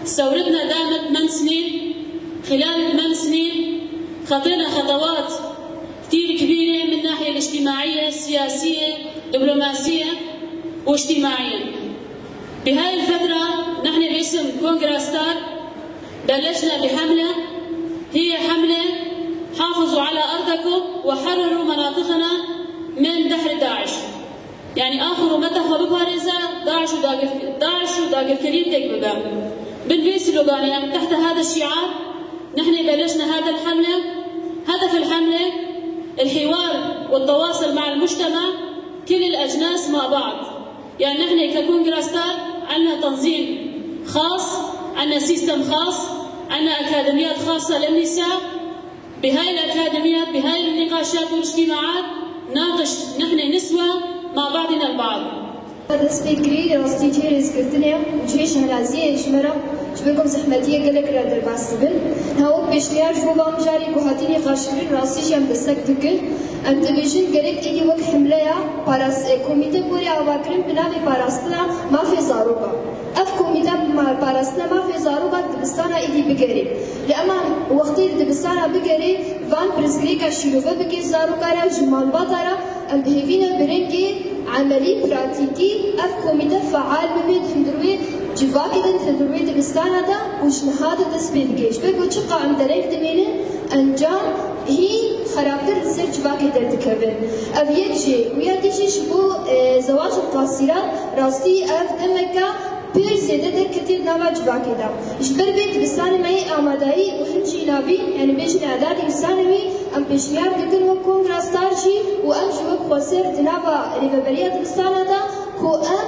ثورتنا دامت 8 سنين. خلال 8 سنين خطينا خطوات كتير كبيرة من الناحية الاجتماعية، السياسية، دبلوماسية واجتماعية. بهاي الفترة نحن باسم كونغرا ستار بلشنا بحملة، هي حملة حافظوا على أرضكم وحرروا مناطقنا من دحر داعش. يعني آخر متى بباريزا داعش داعش وداقر كريم تكببا بالبي سلوغان. يعني تحت هذا الشعار نحن بلشنا هذا الحملة. هدف الحملة الحوار والتواصل مع المجتمع، كل الأجناس مع بعض. يعني نحن ككونغرا ستار عندنا تنظيم خاص، عندنا system خاص، عندنا أكاديميات خاصة للنساء. بهاي الأكاديميات، بهاي النقاشات والاجتماعات ناقش نحن نسوة مع بعضنا البعض. دەستپێکردنی ڕاستی جێ ڕێزگرتنێ و جێ شانازیە ژمەرە ji ber ku zehmetiye gelek re derbas dibin. Hewok pêşniyar ji bo van mijarê ku hatî nîqaşkirin rastî jî em destek dikin. Em dibêjin gerek êdî wek hemleya komîte borê avakirin bi navê parastina mafê zaroka. Ev komîte parastina mafê zaroka dibistana êdî bigerê. Lê ema wextê li dibistana bigerê van pirsgirêka şîrove bike zaroka re ji malbata re em bi hêvîna bi rengê عملي براتيكي اف كوميتا فعال ببيت هندروي جواكي دن هندروي دبستان هذا وش هذا دس بيدجيش بيقول شقة عم دريك دمينة انجام هي خرابتر لسر جواكي در تكبر اف يجي ويا ديشي شبو زواج القاصرات راستي اف دمكا پیر زیاده در کتیر نوا جواکی دا جبر بيت دبستان مي آمادهی و هنجي ناوی يعني بيجن اعدادي وثانوي ام پیشنیار دکن وەک کۆنگرا ستار ژی و ئەم ژی وەک خۆسەر دناوە رێڤەبەریە دبستانە دا کو ئەم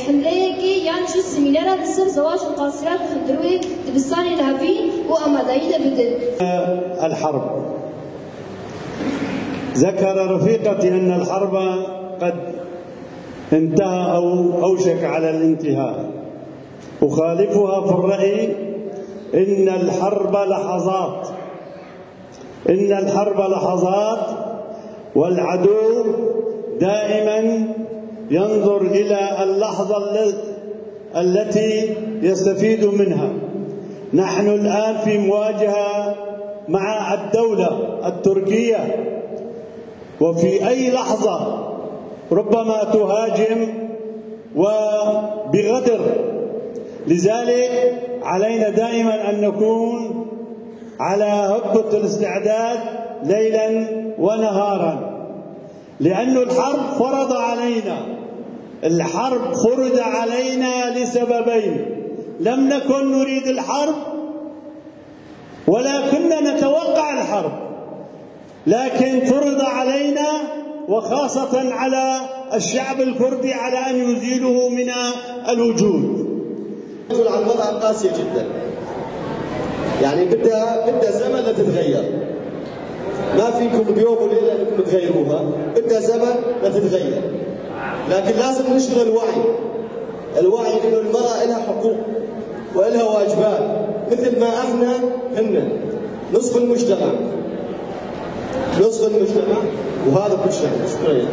حملەیەکی یان ژی سمینەرە لەسەر زەواج القاصرات هندروی دبستانی ناوی و ئامادەیی دەبدن. الحرب ذكر رفيقتي أن الحرب قد انتهى أو أوشك على الانتهاء. أخالفها في الرأي، إن الحرب لحظات، إن الحرب لحظات، والعدو دائما ينظر إلى اللحظة التي يستفيد منها. نحن الآن في مواجهة مع الدولة التركية، وفي أي لحظة ربما تهاجم وبغدر. لذلك علينا دائما أن نكون على هبة الاستعداد ليلا ونهارا، لأن الحرب فرض علينا، الحرب فرض علينا لسببين: لم نكن نريد الحرب ولا كنا نتوقع الحرب، لكن فرض علينا وخاصة على الشعب الكردي على أن يزيله من الوجود. عن وضع قاسية جدا، يعني بدها زمن لتتغير، ما فيكم بيوم وليلة انكم تغيروها، بدها زمن لتتغير، لكن لازم نشغل الوعي، الوعي انه المرأة لها حقوق ولها واجبات مثل ما احنا هن نصف المجتمع، نصف المجتمع، وهذا كل شيء. شكرا.